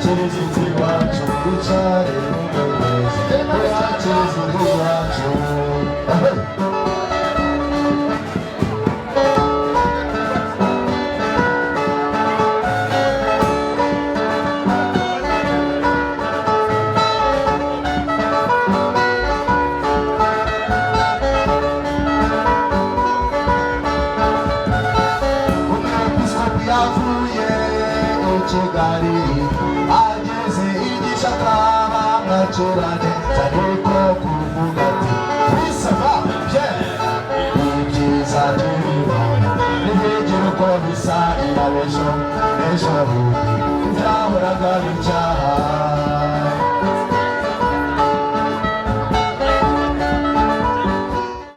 Kirisiti iwacu, wicare n'umurezi wa Kirisiti iwacu. Umwepiskopi yavuye i Kigali, ageze i Gishaka bamwakirane ariko kuvuga ati: "Oui, ça va bien." Ibyiza by'Imana ntibigira uko bisa, irabejo ejo bundi byahoraga bicyaha.